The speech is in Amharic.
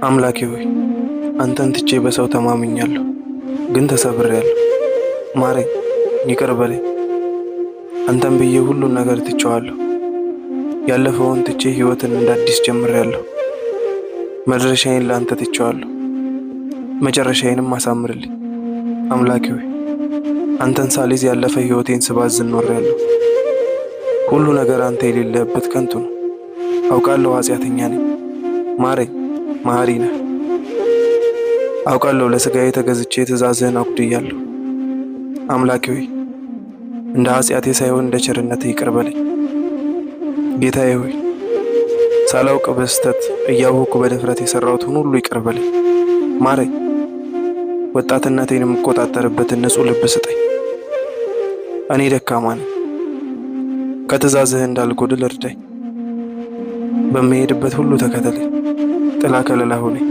አምላኬ ሆይ፣ አንተን ትቼ በሰው ተማምኛለሁ፣ ግን ተሰብሬያለሁ። ማረኝ፣ ይቅር በለኝ። አንተን ብዬ ሁሉን ነገር ትቼዋለሁ። ያለፈውን ትቼ ሕይወትን እንደ አዲስ ጀምሬያለሁ። መድረሻዬን ለአንተ ትቼዋለሁ፣ መጨረሻዬንም አሳምርልኝ። አምላኬ ሆይ፣ አንተን ሳልይዝ ያለፈ ሕይወቴን ስባዝን ኖሬያለሁ። ሁሉ ነገር አንተ የሌለህበት ከንቱ ነው። አውቃለሁ ኃጢአተኛ ነኝ። ማረኝ፣ መሐሪ ነህ። አውቃለሁ ለሥጋዬ ተገዝቼ ትእዛዝህን አጉድያለሁ። አምላኬ ሆይ፣ እንደ ኃጢአቴ ሳይሆን እንደ ቸርነትህ ይቅር በለኝ። ጌታዬ ሆይ፣ ሳላውቅ በስህተት እያወቅኩ በድፍረት የሠራሁትን ሁሉ ይቅር በለኝ። ማረኝ። ወጣትነቴን የምቆጣጠርበትን ንጹሕ ልብ ስጠኝ። እኔ ደካማ ነኝ። ከትእዛዝህ እንዳልጎድል እርዳኝ። በምሄድበት ሁሉ ተከተለኝ። ጥላ ከለላ ሁነኝ።